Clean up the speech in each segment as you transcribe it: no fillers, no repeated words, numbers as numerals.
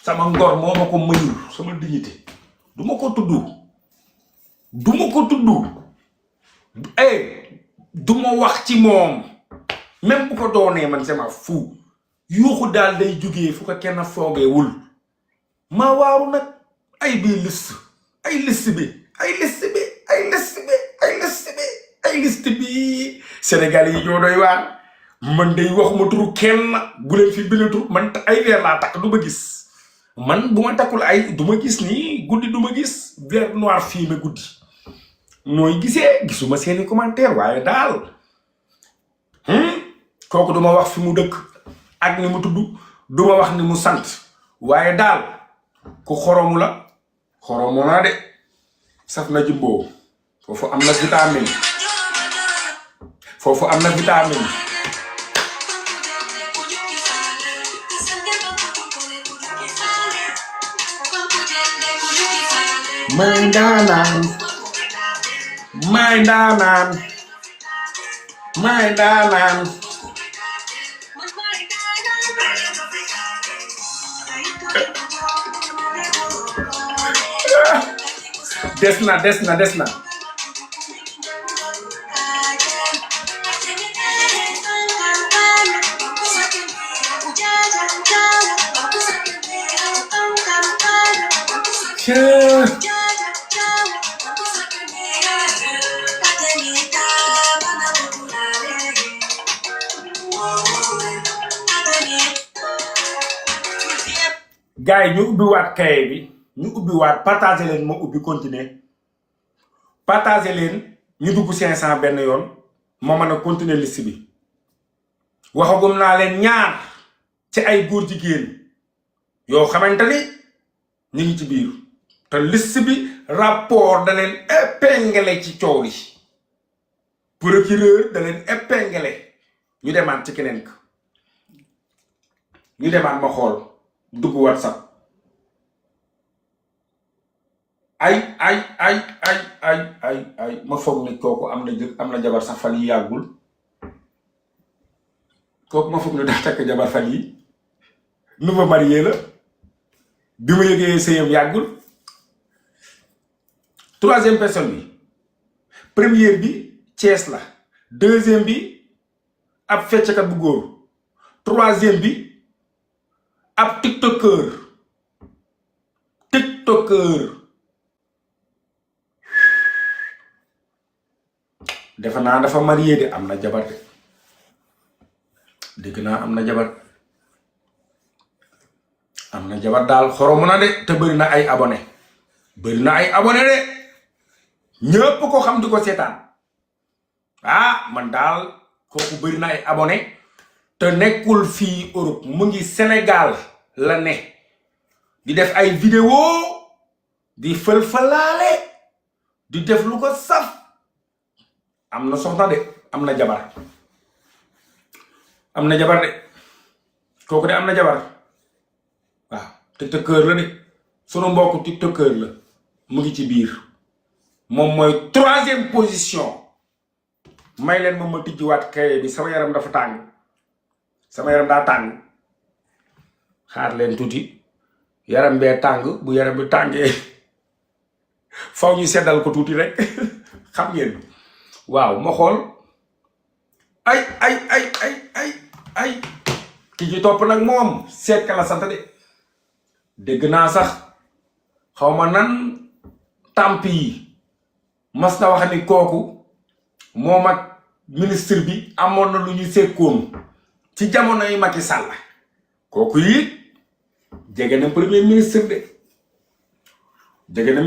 sama ngor moo ma ko mënul sama dignité duma ko tudd duma wax ci moom même bu ko doonee man sama fu yuuxu daal day jógee fu ko kenn foogeewul maa waaru nag ay bii liste ay liste bi Sénégal yi ñoo doy waar man day waxuma turu kenn bu leen fi bindatu man ay weer laa takk du ma gis man bu ma takkul ay du ma gis nii guddi du ma gis vert noir fii ma guddi nooy gisee gisuma seeni commentaire waaye daal kooku duma wax fi mu dëkk ak ni mu tudd duma wax ni mu sant waaye daal ku xoromu la xoromu naa de saf na jimboo foofu am na vitamine may ndaanaan des na gars yi ñu ubbi waat kaye bi ñu ubbi waat partager leen ma ubbi continuer partager leen ñu dugg 500 benn yoon ma mën a continuer liste bi waxagum naa leen ñaar ci ay góor jigéen yoo xamante ni ñu ngi ci biir te liste bi rapport da leen épinglé ci coow li procureur da leen épinglé ñu demaat ci keneen ka ñu demaat ma xool dugg WhatsApp ay ma foog ne kooku am na jabar sax fan yi yàggul kooku ma foog ne daa takk jabar fan yi nouveau marié la bi ma yëgee sëyam yàggul troisième personne bi première bi Thiès la deuxième bi ab fecckat bu góor troisième bi ab tiktoker defe naa dafa marié de am na jabar de dégg naa am na jabar daal xoromu na de te bëri na ay abonné de ñëpp ko xam di ko seetaan man daal kooku bëri na ay abonné te nekkul fii Europe mu ngi Sénégal la ne di def ay vidéo di fël-fëlaale di def lu ko saf am na soxna de am na jabar de kooku de am na jabar waaw tiktoker la de sunu mbokku tiktoker la mu ngi ci biir moom mooy troisième position may leen ma tijjiwaat kaye bi sama yaram dafa tàng sama yaram daa tàng xaar leen tuuti yaram bee tàng bu yaram bi tàngee faw ñu seddal ko tuuti rek xam ngeen waaw ma xool ay ki ci topp nag moom seet ka la sant de dégg naa sax xawma nan tàmp yi mas na wax ni kooku moom ak ministre bi amoon na lu ñu sekkoon ci jamono yi Macky Sall kooku it jege na premier ministre de jege na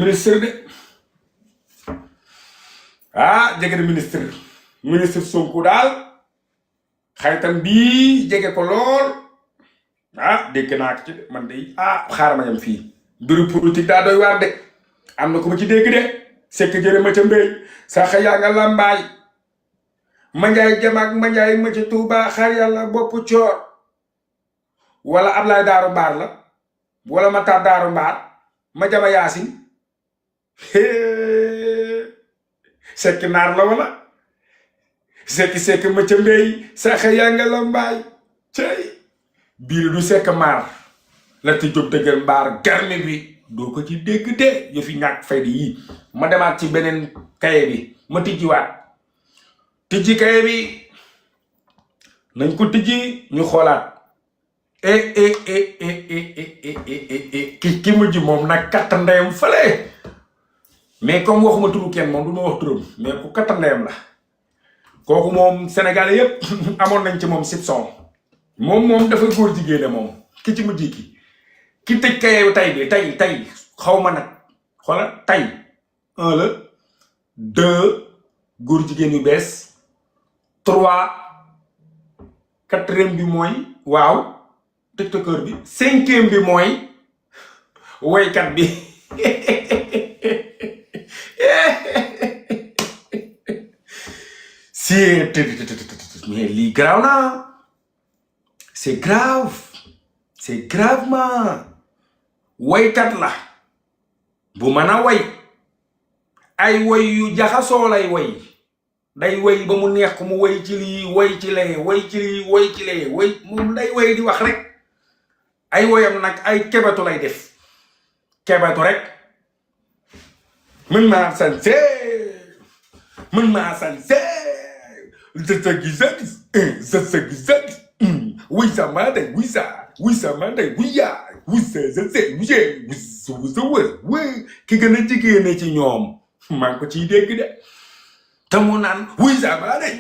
ministre Sonko daal xaritam bii jege ko lool dégg naa ko ci man de xaaral ma yam fii mbiru politique daa doy waar de am na ko ma ci dégg de sekk jëre ma ca mbéy sax yaa nga lambaay ma njaay jamaak ma njaay ma ca Tuuba xar yàlla bopp coor wala Ablaye Daaru Mbaar la wala ma tar Daaru Mbaar ma jama Yaasin sekk naar la wala sekk ma ca mbéy sax yaa nga lambaay cey biir du sekk maar la ci jóg dëggal mbaar garmi bi doo ko ci dégg de yu fi ñàkk fayda yi ma demaat ci beneen kaye bi ma tijjiwaat tijji kaye bi nañ ko tijji ñu xoolaat ki mujj moom nag katta ndeyam fële mais comme waxuma turu kenn moom du ma wax turam mais ku katta ndeyam la kooku moom sénégalais yépp amoon nañ ci moom soupçon moom dafa góor jigéene moom ki ci mujj ki tëj kaye tay bi tay xaw ma nag xoola tay 1 la 2 góor jigéen yu bees 3 4e bi mooy waaw tiktokeur bi 5e bi mooy woykat bi mais lii grave na c'est gravement woykat la bu mën a woy ay woy yu jaxasoo lay woy day woy ba mu neex mu woy ci lii woy ci lee woy ci lii woy ci lee woy moom day woy di wax rek ay woyam nag ay kebetu lay def kebetu rek mën maa sanse wuy sa maa day wuy sa maa day wuy sa ki gën a jigéene ci ñoom maa ngi ko ciy dégg de te mu naan wuy sa maa day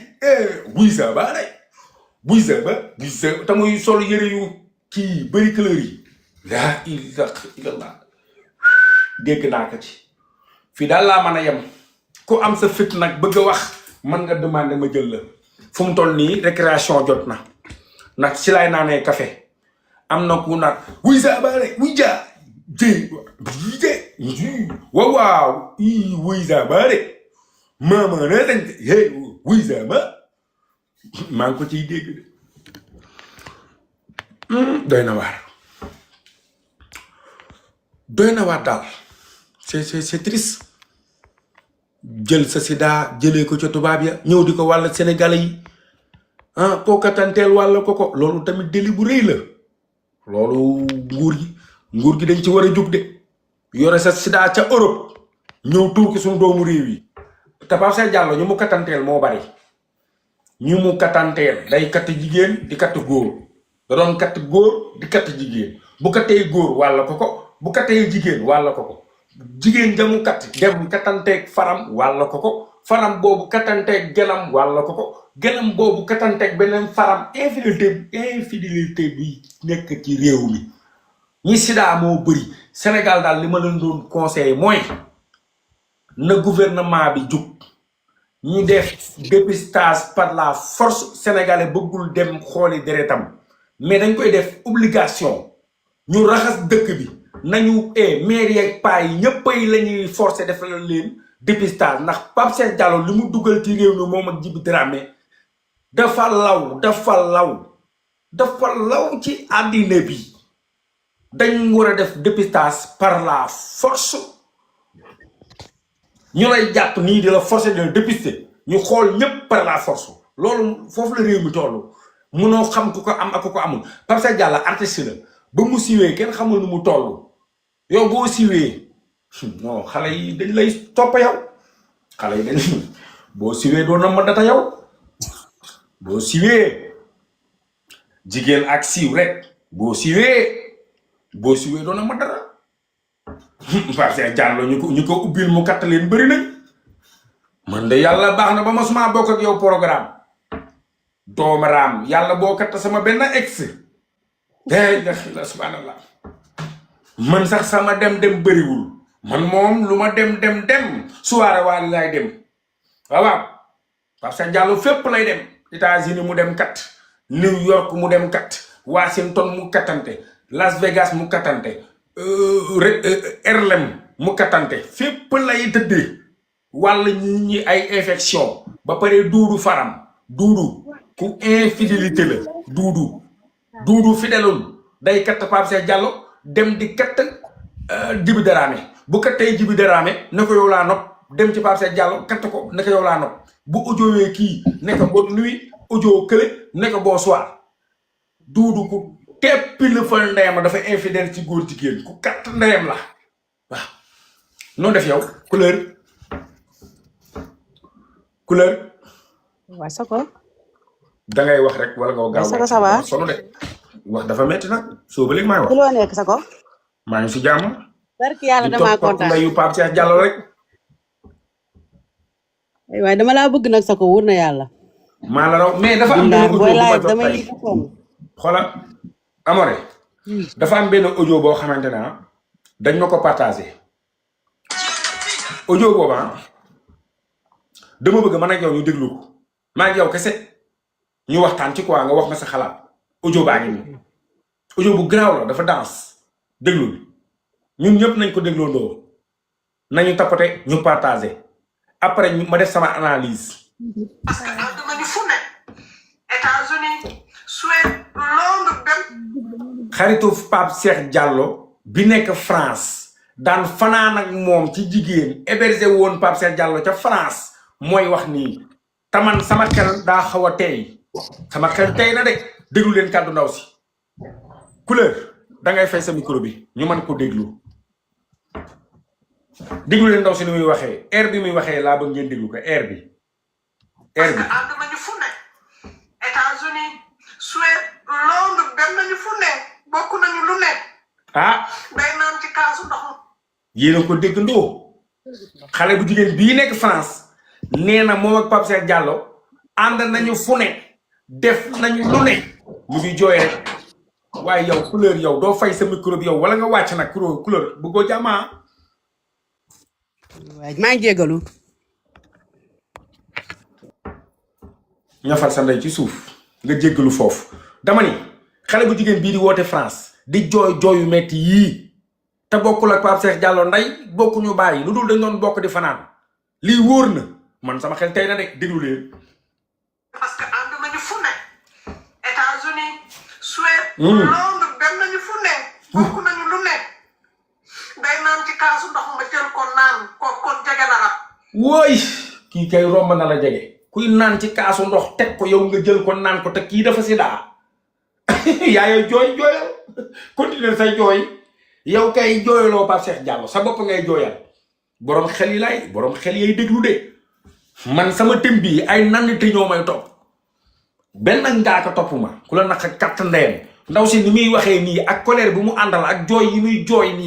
te muy sol yëre yu kii bëri couleur yi laa ilaha illallah dégg naa ko ci fii daal laa mën a yem ku am sa fit nag bëgg a wax mën nga demander ma jël la fu mu toll nii récréation jot na nag si laay naanee café am na ku nag wuy sa baare wuy jaa waaw wuy sa baare maama na dañ wuy sa ma maa ngi ko ciy dégg de doy na waar daal c'est triste jël sa sida jëlee ko ca tubaab ya ñëw di ko wàll sénégalais yi koo katanteel wàll ko loolu tamit délit bu rëy la loolu nguur gi dañ ci war a jug de yore sa sida ca Europe ñëw tuur ki suñu doomu réew yi te Pape Cheikh Diallo ñu mu katanteel moo bari ñu mu katanteel day katt jigéen di katt góor da doon katt góor di katt jigéen bu kattee góor wàll ko bu kattee jigéen wàll ko jigéen jamu kat dem katanteeg faram wàll ko faram boobu katanteeg gelam wàll ko gelam boobu katanteeg beneen faram infidélité bi nekk ci réew mi ñi sida moo bëri Sénégal daal li ma leen doon conseillé mooy na gouvernement bi jug ñu def dépistage par la force sénégalais bëggul dem xooli deretam mais dañ koy def obligation ñu raxas dëkk bi nañu maire yeeg paa yi ñëppay la ñuy forcé defal leen dépistage ndax Pape Cheikh Diallo li mu dugal ci réew mi moom ak Djiby Dramé dafa law ci àddina bi dañ war a def dépistage par la force ñu lay jàpp nii di la forcer de dépister ñu xool ñëpp par la force loolu foofu la réew mi toll munoo xam ku ko am ak ku ko amul Pape Cheikh Diallo artiste la ba mu siwee kenn xamul nu mu toll yow boo siwee non xale yi dañ lay topp yow xale yi dañ boo siwee doo na ma data yow boo siwee jigéen ak siw rek boo siwee doo na ma dara Pape Cheikh Diallo ñu ko ubbil mu katt leen bëri nañ man de yàlla baax na ba ma suma bokk ak yow programme doomaraam yàlla boo katt sama benn ex la subhanallah man sax sama dem bëriwul man moom lu ma dem soirée waali lay dem waaw parce que Diallo fépp lay dem États-Unis mu dem kat New York mu dem kat Washington mu kattante Las Vegas mu kattante Harlem mu kattante fépp lay tëddee wàll ñi ay infection ba pare duudu faram duudu ku infidélité la duudu fidelul day katt Pape Cheikh Diallo dem di katt Djiby Dramé bu kattee Djiby Dramé ne ko yow laa nopp dem ci Pape Cheikh Diallo katt ko ne ko yow laa nopp bu audiowee kii ne ko bonne nuit audio kële ne ko bonsoir duudu ku teppi la fa ndeyam dafa infidèle ci góor jigéen ku katt ndeyam la waaw noo def yow couleur waaw Sako. da ngay wax rek wala nga gaaw Sako ça va. sonu de wax dafa metti nag soo ba léegi may wax ci loo nekk Sako. maa ngi si jàmm barki yàlla damaa kontaan ndeyu Pape Cheikh Diallo rek waaye dama laa bëgg nag Sako wóor na yàlla. maa la raw mais dafa am benn audio bu ma jot tey xoolal Amore dafa am benn audio boo xamante ne dañ ma ko partagé audio booba dama bëgg man ak yow ñu déglu ko maa ngi yow kese ñu waxtaan ci quoi nga wax ma sa xalaat audio baa ngi nii audio bu garaaw la dafa danse déglul ñun ñëpp nañ ko dégloo ndoo nañu tapote ñu partagé après ma def sama analyse. parce que àdduna ñu fu ne États-Unis Suède Londres dem. xaritu Pape Cheikh Diallo bi nekk France daan fanaan ak moom ci jigéen hébergé woon Pape Cheikh Diallo ca France mooy wax nii taman sama xel daa xaw a tey sama xel tey na de déglu leen kàddu ndaw si couleur da ngay fay sa micro bi ñu mën ko déglu leen ndaw si ni muy waxee air bi muy waxee laa bëgg ngeen déglu ko air bi. parce que ànd nañu fu ne États-Unis Suède Londres dem nañu fu ne bokk nañu lu ne. day naan ci kaasu ndox. yéen a ko déggandoo xale bu jigéen bii nekk France nee na moom ak Pape Cheikh Diallo ànd nañu fu ne def nañu lu ne mu ngi jooy rek waaye yow couleur yow doo fay sa micro bi yow wala nga wàcc nag couleur bëggoo jàmmaa. waaye maa ngi jégalu. ñafal sa ndey ci suuf nga jéggalu foofu dama ni xale bu jigéen bii di woote France di jooy yu metti yii te bokkul ak Pape Cheikh Diallo ndey bokkuñu bàyyi lu dul dañ doon bokk di fanaan lii wóor na man sama xel tey na de déglu leen. parce que ànd nañu fu ne États-Unis Suède Londres dem nañu fu ne bokk nañu lu ne day naan ci kaasu ndox ma jël ko naan kon jege na la. wooy kii kay romb na la jege kuy naan ci kaasu ndox teg ko yow nga jël ko naan ko te kii dafa si daa yaayooy jooyal continuer say jooy yow kay jooyaloo Pape Cheikh Diallo sa bopp ngay jooyal borom xel yi déglu de man sama tëm bii ay nannite ñoo may topp benn ngaaka topp ma ku la naq katt ndeyam ndaw si ni muy waxee nii ak colère bi mu àndal ak jooy yi muy jooy nii